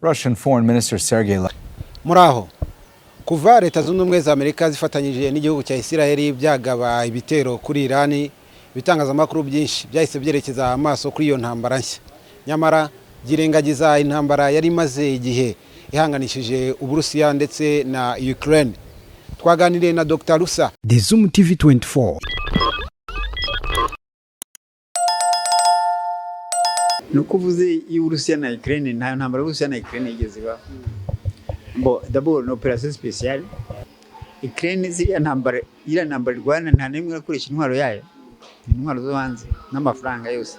Russian Foreign Minister Sergei Muri aho kuva Leta Zunze Ubumwe za Amerika zifatanyije n'igihugu cya Isiraheli byagaba ibitero kuri Irani, ibitangazamakuru byinshi byahise byerekeza amaso kuri iyo ntambara nshya, nyamara byirengagiza intambara yari imaze igihe ihanganishije Uburusiya ndetse na Ukraine. Twaganiriye na Dr Rusa. The Zoom TV 24. Ni uko uvuze y'Uburusiya na Ukraine, nta ntambara y'Uburusiya na Ukraine yigeze ibaho. Bon, d'abord ni opération spéciale. Ukraine ziriya ntambara, iriya ntambara irwana, nta n'imwe irakoresha intwaro yayo, ni intwaro zo hanze n'amafaranga yose.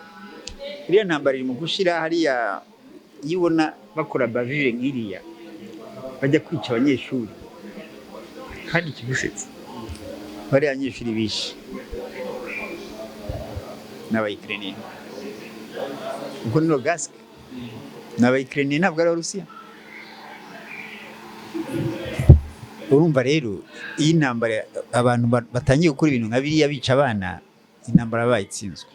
Iriya ntambara iri mu gushira hariya. Iyo ubona bakora bavure nk'iriya, bajya kwica abanyeshuri, kandi ikigusetsa, bariya banyeshuri bishe n'Abayikireniya, ubwo ni Lugansk, ni Abayikireniya, ntabwo ari Abarusiya. Urumva rero, iyi ntambara, abantu batangiye gukora ibintu nka biriya bica abana, intambara bayitsinzwe.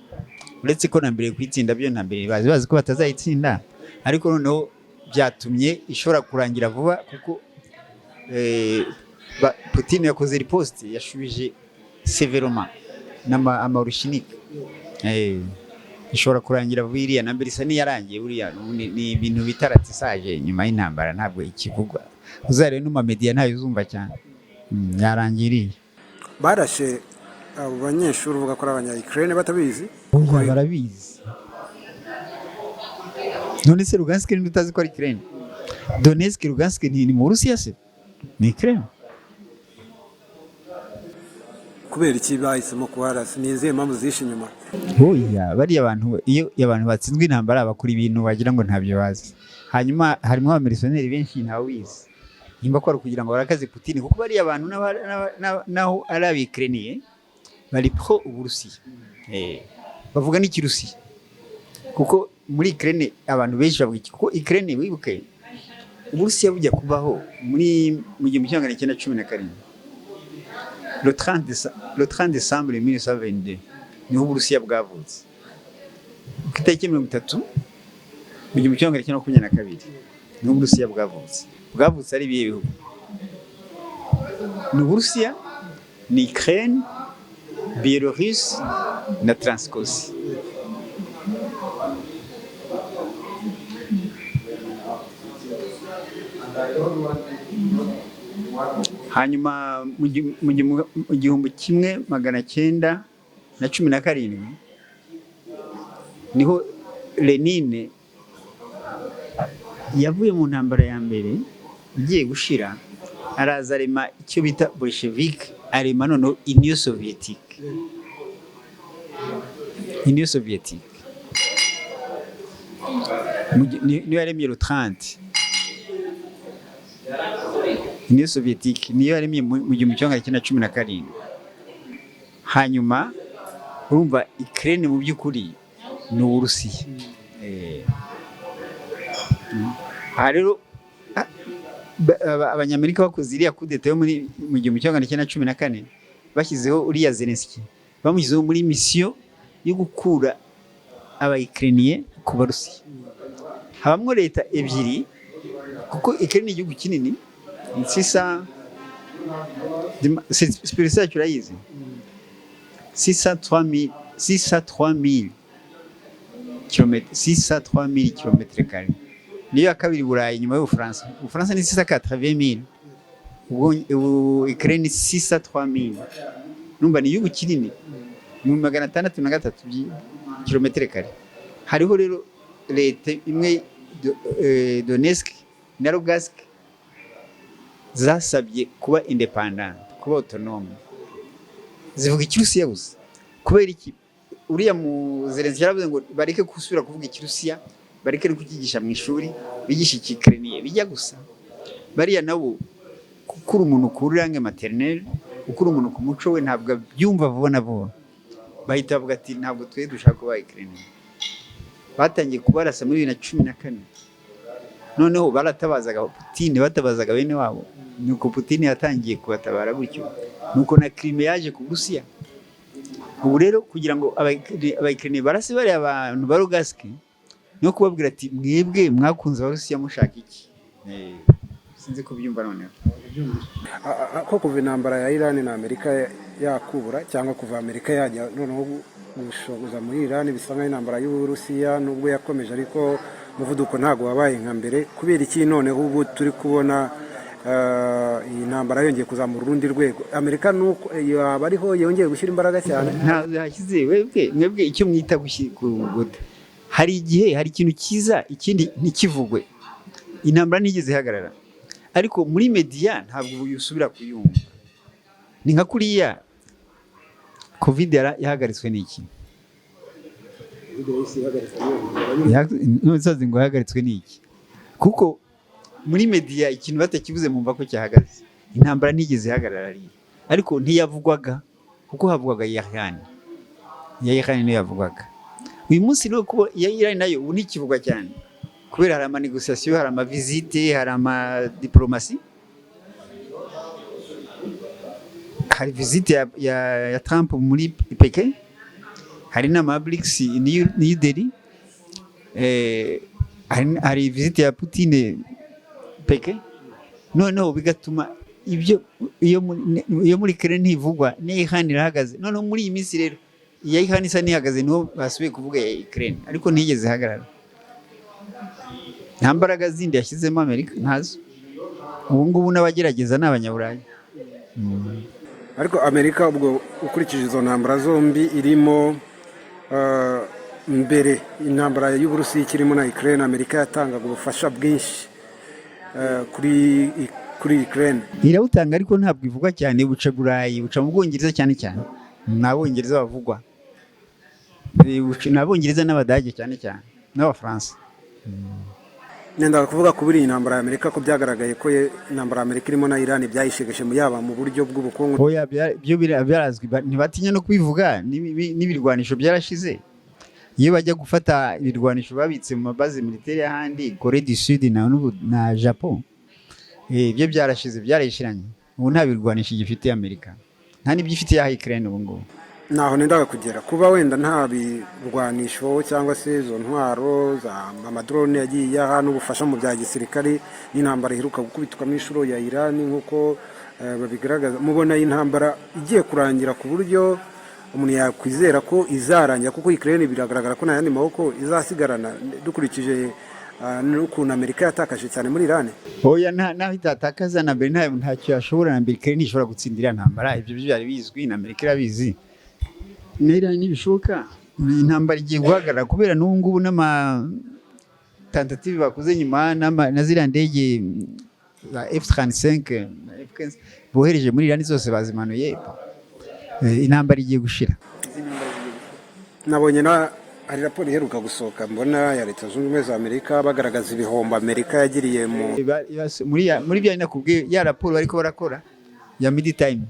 Uretse ko na mbere kuyitsinda byo na mbere bazi ko batazayitsinda, ariko noneho byatumye ishobora kurangira vuba, kuko Putin yakoze riposte, yashubije sévèrement n'ama Oreshnik. Ishobora kurangira vuba. Iriya na mbere isa n'iyarangiye. Buriya ni ibintu bita ratissage nyuma y'intambara, ntabwo ikivugwa. Uzarebe no mu ma médias ntayo uzumva cyane. Yarangiye iriya. Barashe abo banyeshuri uvuga ko ari Abanya-Ukraine batabizi? Oya, barabizi. None se Lugansk ninde utazi ko ari Ukraine? Donetsk, Lugansk ni mu Burusiya se? Ni Ukraine. Kubera iki bahisemo kuharasa? Ni izihe mpamvu zishe inyuma? Oya, bariya bantu, iyo abantu batsinzwe intambara bakora ibintu wagira ngo ntabyo bazi. Hanyuma harimo aba mercenaires benshi, ntawe ubizi nimba ko ari ukugira ngo barakaze Putin, kuko bariya bantu naho ari Abikreniye bari pro Uburusiya, bavuga n'Ikirusiya, kuko muri Ukraine abantu benshi bavuga iki, kuko Ukraine, wibuke, Uburusiya bujya kubaho muri mu 1917, le 30 décembre 1922 niho Uburusiya bwavutse. Ku itariki 30 mu 1922 niho Uburusiya bwavutse. Bwavutse ari ibihe bihugu? Ni Uburusiya, ni Ukraine, Biélorussie na Transcaucasie. Hanyuma mu 1917 niho Lenine yavuye mu ntambara ya mbere igiye gushira, araza arema icyo bita Bolshevik, arema noneho Union Soviétique. Union Soviétique niyo yaremye le 30. Union Soviétique niyo yaremye mu 1917. Hanyuma urumva Ukraine mu by'ukuri ni Uburusiya. Aha rero Abanyamerika bakoze iriya kudeta yo muri mu 1914, bashyizeho uriya Zelensky, bamushyizeho muri mission yo gukura Abayikireniye ku Barusiya. Habamwo leta ebyiri, kuko Ukraine ni igihugu kinini, sisa superficie yacyo urayizi, 603 603 kilomètres, 603 kilomètres carrés. Niyo ya kabiri i Burayi nyuma y'Ubufaransa. Ubufaransa ni 680, ubwo ubu Ukraine ni 603. Numva ni igihugu kinini, 603 kilomètres carrés. Hariho rero leta imwe, Donetsk na Lugansk, zasabye kuba indépendant, kuba autonome, zivuga Ikirusiya gusa. Kubera iki? Uriya mu Zelensky yaravuze ngo bareke gusubira kuvuga Ikirusiya, bareke no kucyigisha mu ishuri, bigisha Ikikreniye bijya gusa. Bariya nabo, gukura umuntu kuri langue maternelle, gukura umuntu ku muco we, ntabwo abyumva vuba na vuba. Bahita bavuga ati: "Ntabwo twe dushaka kuba Ukraine." Batangiye kubarasa muri 2014. Noneho baratabazaga Putin, batabazaga bene wabo, nuko Putin yatangiye kubatabara gutyo, nuko na Crimea yaje ku Burusiya. Ubu rero kugira ngo Abayikirine barase bariya abantu ba Lugansk. No kubabwira ati: "Mwebwe mwakunze Abarusiya mushaka iki?" Sinzi kubyumva noneho. Ko kuva intambara ya Irani na Amerika yakubura, cyangwa kuva Amerika yajya noneho gushoboza muri Irani, bisa nk'aho intambara y'Uburusiya nubwo yakomeje, ariko umuvuduko ntabwo wabaye nka mbere. Kubera iki noneho ubu turi kubona iyi ntambara yongeye kuzamura urundi rwego? Amerika nuko yaba ariho yongeye gushyira imbaraga cyane? Ntabwo yashyize. Mwebwe icyo mwita gute, hari igihe hari ikintu cyiza, ikindi ntikivugwe. Intambara ntigeze ihagarara, ariko muri media ntabwo usubira kuyumva. Ni nka kuriya COVID yahagaritswe n'iki? None ngo yahagaritswe n'iki? Kuko muri media ikintu batakibuze mumva ko cyahagaze. Intambara ntigeze ihagarara hariya, ariko ntiyavugwaga kuko havugwaga iya Iran. Iya Iran niyo yavugwaga. Uyu munsi rero kuba iya Iran nayo ubu ntikivugwa cyane kubera hari ama négociations, hari ama visites, hari ama diplomatie, hari visite ya Trump muri Pekin, hari inama ya BRICS New Delhi, hari visite ya Putin Pekin. Noneho bigatuma ibyo iyo muri Ukraine ntivugwa, n'iya Iran irahagaze. Noneho muri iyi minsi rero iya Iran isa n'ihagaze, niho basubiye kuvuga iya Ukraine, ariko ntiyigeze ihagarara. Nta mbaraga zindi yashyizemo Amerika, ntazo. Ubu ngubu n'abagerageza ni Abanyaburayi. Ariko Amerika ubwo, ukurikije izo ntambara zombi irimo, mbere intambara y'Uburusiya ikirimo na Ukraine, Amerika yatangaga ubufasha bwinshi kuri Ukraine. Irawutanga, ariko ntabwo ivugwa cyane. Buca Burayi, buca mu Bwongereza cyane cyane. Ni Abongereza bavugwa. Ni Abongereza n'Abadage cyane cyane n'Abafaransa. Nendaga kuvuga kuri iyi ntambara ya Amerika, ko byagaragaye ko intambara ya Amerika irimo na Iran byayishegeshe yaba mu buryo bw'ubukungu. Oya, byo birazwi, ntibatinya no kubivuga. N'ibirwanisho byarashize. Iyo bajya gufata ibirwanisho babitse mu ma bases militaires y'ahandi, Corée du Sud na Japon. Ibyo byarashize, byarayishiranye. Ubu nta birwanisho gifite Amerika, nta n'ibyo ifite ya Ukraine ubu ngubu. Naho nendaga kugera, kuba wenda nta birwanisho cyangwa se izo ntwaro za ama drones yagiye aha n'ubufasha mu bya gisirikare, n'intambara iheruka gukubitwamo inshuro ya Iran nk'uko babigaragaza, mubona iyi ntambara igiye kurangira ku buryo umuntu yakwizera ko izarangira? Kuko Ukraine biragaragara ko nta yandi maboko izasigarana, dukurikije n'ukuntu Amerika yatakaje cyane muri Iran. Oya, naho itatakaza na mbere, ntacyo yashobora na mbere. Ukraine ntishobora gutsinda iriya ntambara. Ibyo byo byari bizwi na Amerika irabizi, na Iran ntibishoboka. Iyi ntambara igiye guhagarara kubera n'ubu ngubu n'ama tentatives bakoze nyuma na ziriya ndege za F35 na F15 bohereje muri Iran zose bazimanuye. Intambara igiye gushira. Nabonye na hari raporo iheruka gusohoka mbona ya Leta Zunze Ubumwe za Amerika, bagaragaza ibihombo Amerika yagiriye mu Muri bya nakubwiye, ya raporo bariko barakora ya mid time,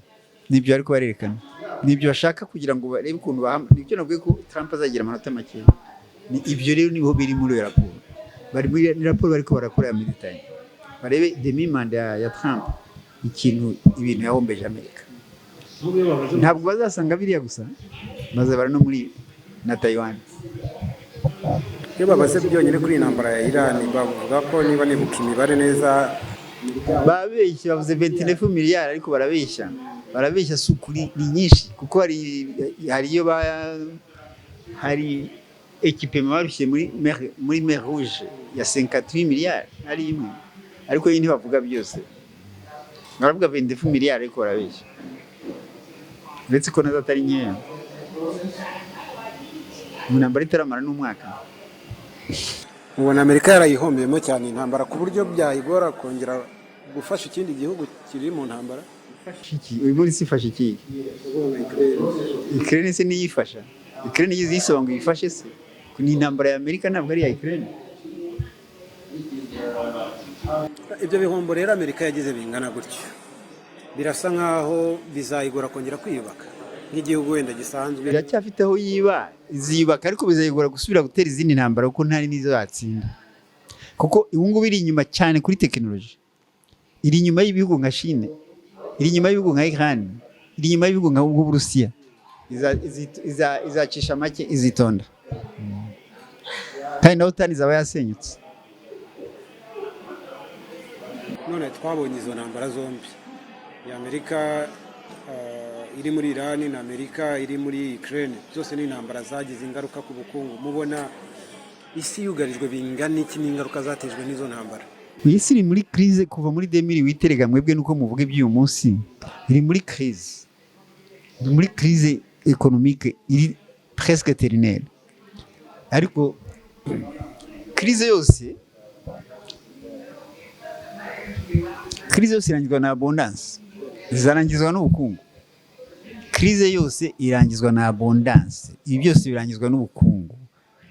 nibyo bariko barerekana, nibyo bashaka kugira ngo barebe ukuntu bahama. Nibyo nabwiye ko Trump azagira amanota make. Ni ibyo rero niho biri muri iyo raporo. Bari muri raporo bariko barakora ya mid time, barebe demi mandat ya Trump, ikintu ibintu yahombeje Amerika. Ntabwo bazasanga biriya gusa, bazabara no muri na Taiwan. Iyo babaze byonyine kuri iyi ntambara ya Iran, bavuga ko, niba nibuka imibare neza, Babeshya, bavuze 29 miliyari, ariko barabeshya, barabeshya, si ukuri, ni nyinshi, kuko hari iyo ba hari équipement barushye muri mer Rouge ya 58 miliyari ari imwe, ariko yo ntibavuga byose, baravuga 29 miliyari, ariko barabeshya, uretse ko nazo atari nkeya mu ntambara itaramara n'umwaka. Mubona Amerika yarayihombeyemo cyane intambara ku buryo byayigora kongera gufasha ikindi gihugu kiri mu ntambara? Iki uyu munsi ifasha iki? Ukraine se niyifasha? Ukraine yize yisaba ngo yifashe se? Ni intambara ya Amerika, ntabwo ari iya Ukraine. Ibyo bihombo rero Amerika yagize bingana gutyo, birasa nkaho bizayigora kongera kwiyubaka nk'igihugu wenda gisanzwe. Biracyafite aho yiba, iziyubaka, ariko bizayigora gusubira gutera izindi ntambara, kuko ntari n'izo yatsinda, kuko ubu ngubu iri inyuma cyane kuri tekinoloji. Iri inyuma y'ibihugu nka Chine, iri inyuma y'ibihugu nka Iran, iri inyuma y'ibihugu nka nk'Uburusiya. Izacisha make, izitonda. Kandi na OTAN izaba yasenyutse. None twabonye izo ntambara zombi, Amerika iri muri Irani na Amerika iri muri Ukraine, zose ni intambara zagize ingaruka ku bukungu. Mubona isi yugarijwe bingana iki n'ingaruka zatejwe n'izo ntambara? Iyi si iri muri crise kuva muri 2008. Rega mwebwe nuko muvuga iby'uyu munsi, iri muri crise, iri muri crise économique iri presque éternelle. Ariko crise yose irangizwa na abondance, izarangizwa n'ubukungu. Crise yose irangizwa na abondance, ibi byose birangizwa n'ubukungu.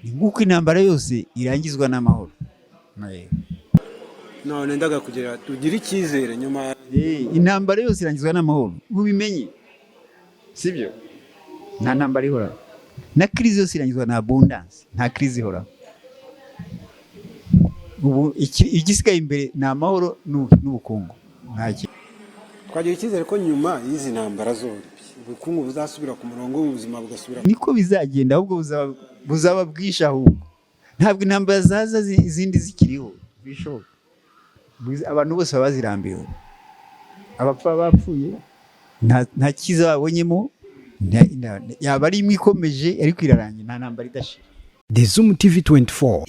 Ni nk'uko intambara yose irangizwa n'amahoro. None ndaga kugira tugire icyizere nyuma. Intambara yose irangizwa n'amahoro, ubimenye, sibyo? Nta ntambara ihoraho. Na crise yose irangizwa na abondance, nta crise ihoraho. Ubu igisigaye imbere ni amahoro n'ubukungu, nta kintu. Twagira icyizere ko nyuma y'izi ntambara zombi ubukungu buzasubira ku murongo, ubuzima bugasubira? Niko bizagenda, ahubwo buzaba bwinshi. Ahubwo ntabwo intambara zaza izindi zikiriho, bishoboka. Abantu bose baba bazirambiwe, abapfa bapfuye, nta cyiza babonyemo. Yaba ari imwe ikomeje ariko irarangira, nta ntambara idashira. The Zoom TV 24.